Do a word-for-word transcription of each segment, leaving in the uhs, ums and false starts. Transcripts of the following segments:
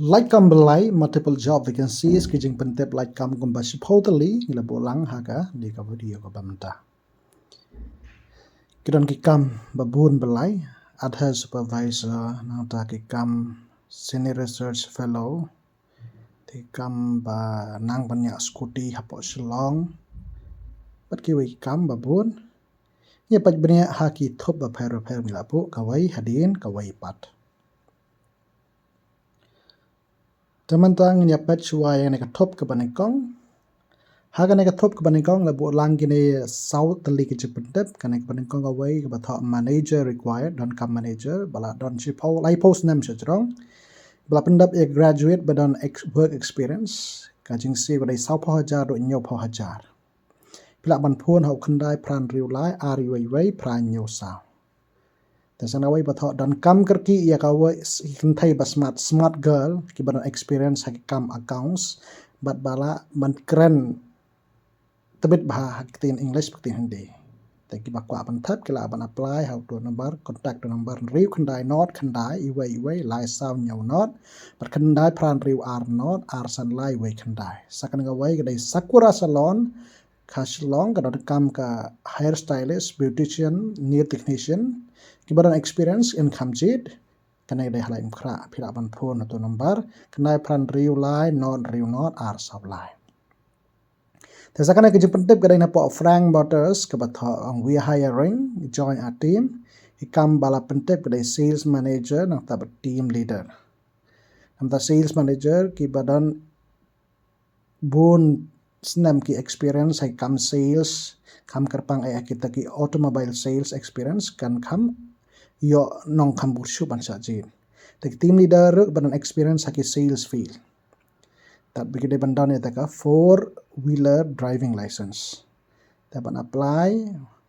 Lait kam ba lai, multiple job vacancies, ki jingpyntip lait kam kumba shiphew tylli ngi la buh lang ha kane ka video kaba mynta. Ki don ki kam ba bun ba lai, Aadhaar supervisor, nangta ki kam senior research fellow, ki kam ba nang ban ñiah scooty hapoh Shillong, bad kiwei ki kam ba bun. Ngi peit bniah ha ki thup bapher bapher, ngi la buh kawei hadien kawei pat. Te mynta ngin ïa peit shuwa ïa kane ka thup kaba nyngkong. Ha kane ka thup kaba nyngkong la buh lang kine saw tylli ki jingpyntip. Kane kaba nyngkong kawei kaba thoh manager required, donkam manager ba la don shiphew, laiphew snem sha jrong, ba la pyndep ïa graduate ba don ex-, work experience. Ka jingsiew ka dei sawphew hajar haduh hynñiewphew hajar. Phi lah ban phone ha u khyndai phra hynriew lai ar wei wei phra hynñiew saw. Te sa kawei ba thoh donkam kyrkieh ïa kawei, kynthei ba smart, smart girl, kiba don experience ha ki kam accounts bad ba lah ban kren tbit bha ha ktien English bad ktien Hindi. Te kiba kwah ban thep ki lah ban apply ha uto u number, contact to number hynriew khyndai nod khyndai wei wei lai saw hynñiew nod bad khyndai phra hynriew ar nod ar san lai wei khyndai. Sa kane kawei ka dei Sakura Salon, ka Shillong, ka donkam ka hair stylist, beautician, nail technician, kiba don experience in kham jied. Kane ka dei ha Laitumkhrah. Phi lah ban phone ha uto u number, khyndai phra hynriew lai nod hynriew nod ar saw lai. Te sa kane ka jingpyntip ka dei napoh Frank Motors kaba thoh ong, "We are hiring, join our team." Ki kam ba la pyntip ka dei sales manager nangta bad team leader. Nangta sales manager kiba don bun snem ki experience ha ki kam sales, kham kyrpang eh ha kita ki automobile sales experience, kan kham ïoh nongkham burshu ban shah jied. Te ki team leader ruh ba don experience ha ki sales field. Tad ba ki dei ban don ïa kata ka four wheeler driving license. Te ban apply,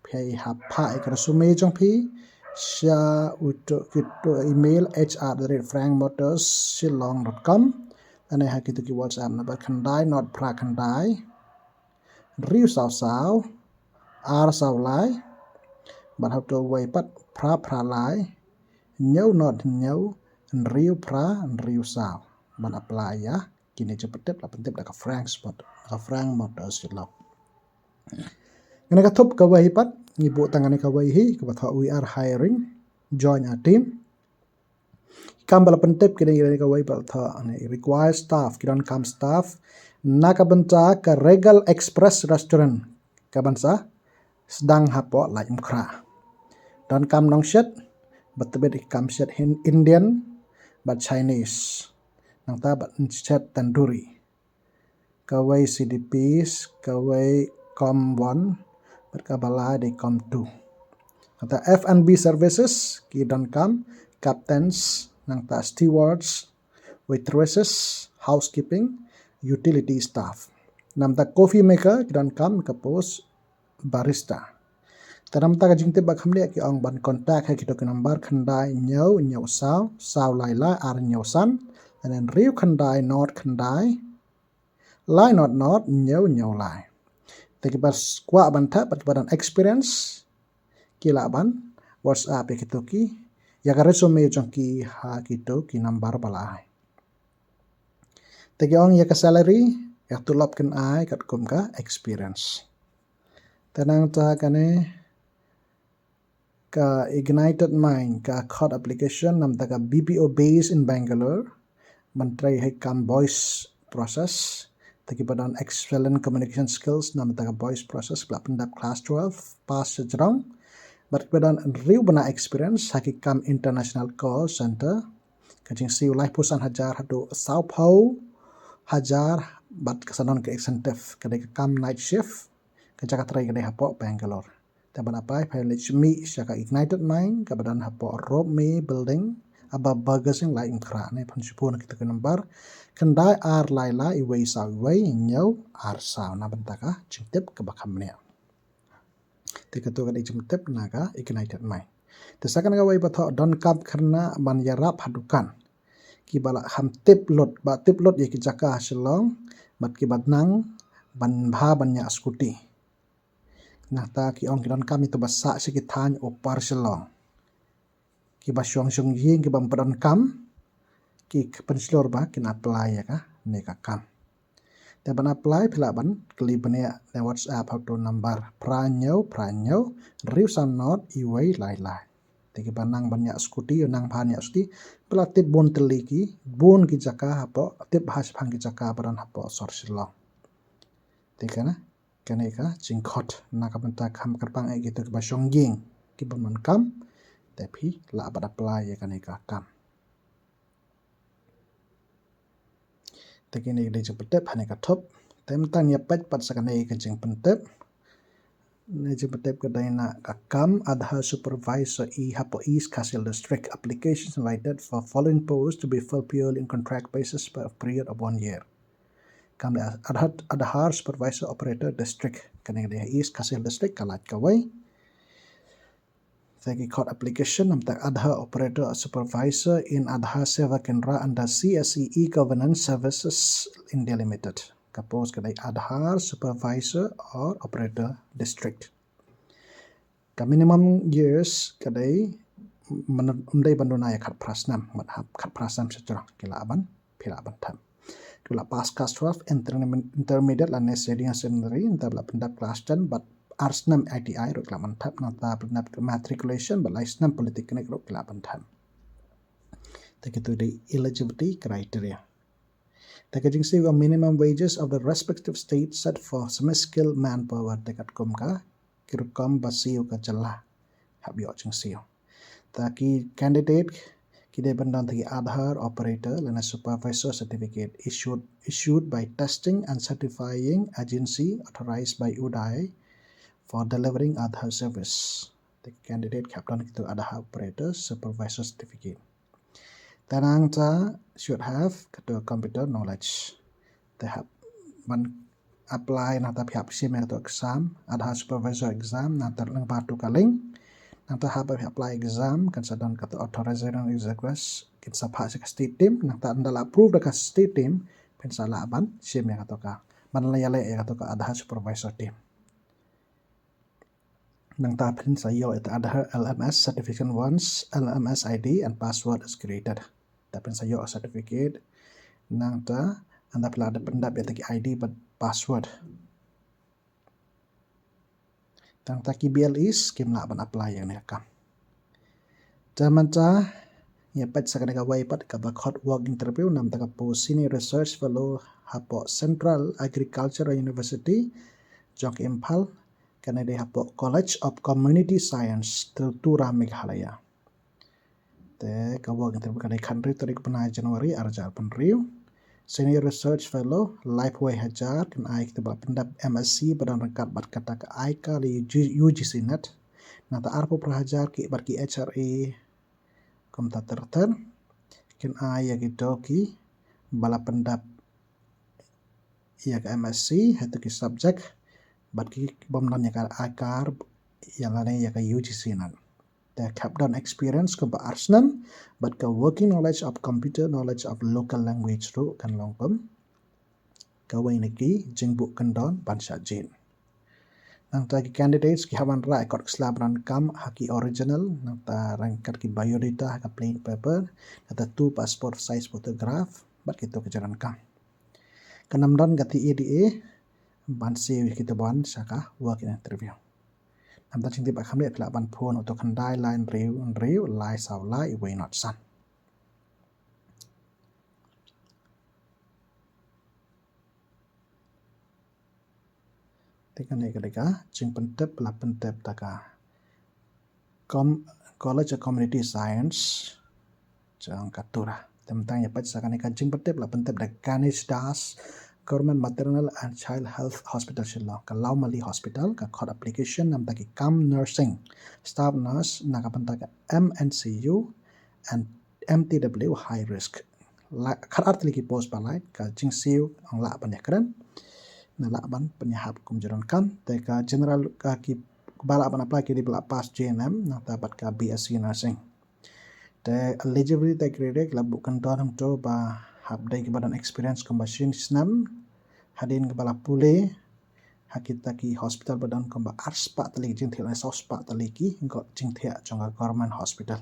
phi hap phah ïa ka resume jong phi sha uto, kito email, H R at the rate frank motors shillong dot com. Lane ha kito ki WhatsApp number, khyndai nod phra khyndai hynriew saw saw ar saw lai, bad ha uto uwei pat phra phra lai hynñiew nod hynñiew hynriew phra hynriew saw. Ban apply ïa kine ki jingpyntip, la pyntip da ka Frank Spot, ka Frank Motors Shillong. Kane ka thup kawei pat, ngi buh tang kane kawei hi, kaba thoh, "We are hiring, join our team." Ki kam ba la pyntip ki dei kawei pat, thoh, ne, "Require staff, ki donkam staff na ka bynta ka Regal Express Restaurant, ka ban sa sdang hapoh Laitumkhrah. Donkam nongshet, bad tbit ki kam shet Hin-, Indian bad Chinese, nangta bad shet tandoori." Kawei C D Ps, kawei com one, bad kaba lai dei com two. Nangta F and B services, ki donkam captains, nangta stewards, waitresses, housekeeping, utility staff. Nangta coffee maker, ki donkam ka post barista. Te namar ka jingtip ba kham dei, ki ong ban contact ha kito ki number, khyndai hynñiew hynñiew saw saw lai lai ar hynñiew san, lane hynriew khyndai nod khyndai lai nod nod hynñiew hynñiew lai. Te kiba kwah ban thep bad kiba don experience, ki lah ban WhatsApp ïa kito ki, ïa ka resume jong ki ha kito ki number ba la ai. Te ki ong ïa ka salary, ïa ka tulop kin ai katkum ka experience. Te nangta kane ka Ignited Mind, ka khot application namar ka B P O based in Bangalore, ban trei ha ka kam voice process. Te kiba don excellent communication skills namar ka voice process, ba la pyndep class twelve pass sha jrong. Bad kiba don hynriew bnai experience ha ki kam international call center. Ka jingsiew laiphew san hajar haduh sawphew hajar, bad ka sa don ka incentive, ka dei ka kam night shift, ka jaka trei ka dei hapoh Bangalore. Te ban apply, phi leit mih sha ka Ignited Mind, kaba don hapoh Road Me Building, above Burger King, Laitumkhrah. Ne phin sa phone ha kito ki number, khyndai ar lai lai wei saw wei hynñiew ar saw, na bynta ka jingtip kaba kham bniah. Te kato ka dei jingtip na ka Ignited Mind. Te sa kane kawei ba thoh, donkam khynnah ban ïarap ha dukan. Kiba la kham tip lut, ba tip lut ïa ki jaka ha Shillong, bad kiba nang ban bha ban ñiah scooty. Nangta ki ong ki donkam ïa uto ba sah sha ki thaiñ Upper Shillong. Kiba shong shong ïing, kiba ym pat donkam, ki pynshlur ba kin apply ïa kane ka kam. Te ban apply phi lah ban kylli bniah ne WhatsApp ha uto u number phra hynñiew phra hynñiew hynriew san nod uwei lai lai. Te kiba nang ban ïa shuti, nang ban ïa shuti, phi lah tip bun tylli ki, bun ki jaka hapoh, tip bha shaphang ki jaka ba don hapoh sor Shillong. Te kane, kane ka jingkhot na ka bynta kam kyrpang eh kito kiba shong ïing, kiba bym don kam, te phi lah ban apply ïa kane ka kam. Te kine ki dei jingpyntip ha kane ka thup. Te mynta ngin ïa peit pat sa kane ka jingpyntip. Kane ka jingpyntip ka dei na ka kam Aadhaar Supervisor E hapoh East Khasi Hills District. Applications invited for following posts to be filled purely in contract basis for a period of one year. Kam dei Aadhaar, Aadhaar Supervisor Operator District. Kane ka dei East Khasi Hills District, ka lait kawei. Te ki khot application namar Aadhaar Operator Supervisor in Aadhaar Seva Kendra under C S C E Governance Services India Limited. Ka post ka dei Aadhaar Supervisor or Operator District. Ka minimum years ka dei, ym dei ban duna ïa khatphra snem, mut hap khatphra snem sha jrong ki lah ban, phi lah ban thep. Ki lah pass class twelve, interme-, intermediate lane senior secondary, nangta ba la pyndep class ten bad ar snem I T I ruh ki lah ban thep, nangta ba la pyndep matriculation bad lai snem polytechnic ruh ki lah ban thep. Te kito dei eligibility criteria. Te ka jingsiew ka minimum wages of the respective state set for semi-skilled manpower, te katkum ka, ki rukom ba siew ka jylla hap ïoh jingsiew. Te ki candidate ki dei ban don tang ki Aadhaar operator lane supervisor certificate issued, issued by testing and certifying agency authorized by U D A I for delivering Aadhaar service. Te ki candidate ki hap don kito Aadhaar operator supervisor certificate. Te nangta should have kato computer knowledge. Te hap ban apply nangta phi hap shim ïa kato exam, Aadhaar Supervisor exam, nangta lyngba kato ka link. Nangta haba phi apply exam, kan sa don kato authorization executive, kin sa phah sha ka state team, nangta ynda la approve da ka state team, phin sa lah ban shim ïa kato ka, ban la ïaleh ïa kato ka Aadhaar Supervisor team. Nangta phin sa ïoh ïa ka Aadhaar L M S certification once L M S I D and password is created. Te phin sa ïoh certificate. Nangta ynda phi la dep pyndep ïa ki I D bad password. Nangta ki B L Es kim lah ban apply ïa kane ka kam. Te mynta ngin ïa peit sa kane kawei pat kaba khot walk interview namar ka post Senior Research Fellow hapoh Central Agricultural University jong ka Imphal, kane dei hapoh College of Community Science, Tripura, Meghalaya. Te ka walk interview ka dei khathynriew tarik bnai January arhajar arphew hynriew. Senior Research Fellow laiphew wei hajar, kin ai kito ba la pyndep M Sc ba don ryngkat bad kata ka I C A R lane U G C NET. Nangta arphew phra hajar ki bad ki H R A kumta ter ter. Kin ai ïa kito kiba la pyndep ïa ka M Sc ha kito ki subject bad ki bym don ïa ka I C A R ïa lane ïa ka U G C NET. Te ki hap don experience kumba ar snem bad ka working knowledge of computer, knowledge of local language ruh kan long kum kawei na ki jingbuh kyndon ban shah jied. Nangta ki candidates ki hap ban rah ïa kot sla ba donkam ha ki original, nangta ryngkat ki biodata ha ka plain paper, nangta two passport size photograph bad kito ki jingdonkam. Kan ym don ka T A D A ban siew ïa kito ba wan sha ka walk in interview. Nangta jingtip ba kham leh phi lah ban phone uto khyndai lai hynriew hynriew lai saw lai wei nod san. Te kane ka dei ka jingpyntip, la pyntip da ka Com-, College of Community Science jong ka Tura. Te mynta ngin ïa peit sa kane ka jingpyntip, la pyntip da Ganesh Das, Government Maternal and Child Health Hospital Shillong, ka Lawmali Hospital, ka khot application namar ki kam nursing staff nurse na ka bynta ka M N C U and M T W high risk. La, khatar tylli ki post ba lait, ka jingsiew ong lah ban ïakren, ne lah ban pynïahap kum jingdonkam. Te ka general, ka kiba lah ban apply ki dei ba la pass J N M, nangta bad ka B Sc nursing. Te eligibility criteria ki la buh kyndon hangto ba hap dei kiba don experience kumba shi snem hadien kiba la pule ha kita ki hospital ba don kumba arspah tylli ki jingthiah lane sawspah tylli ki go-, jingthiah jong ka government hospital.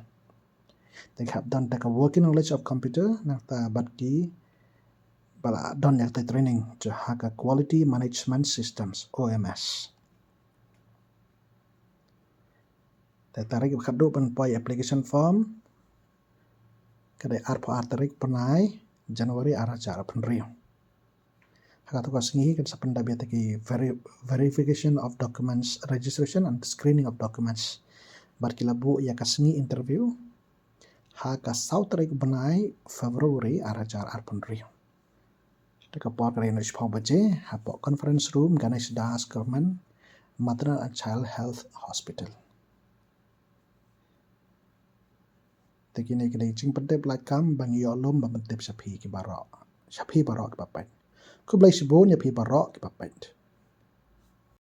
Te ki hap don tang ka working knowledge of computer, nangta bad ki ba la don ïa ka training jong ka Quality Management Systems, O M S. Te tarik ba khadduh ban poi application form ka dei arphew ar tarik bnai January ar hajar arphew hynriew. Ha kato ka sngi kan sa pyndap ïa ki veri-, verification of documents, registration and screening of documents. Bad ki la buh ïa ka sngi interview ha ka saw tarik bnai February ar hajar arphew hynriew. Te ka por ka dei naduh shiphew baje hapoh conference room Ganesh Das Government Maternal and Child Health Hospital. Te kine ki dei jingpyntip lad kam ba ngi ïoh lum ban pyntip sha phi ki baroh. Sha phi baroh ki ba peit. Khublei shibun ïa phi baroh ki ba peit.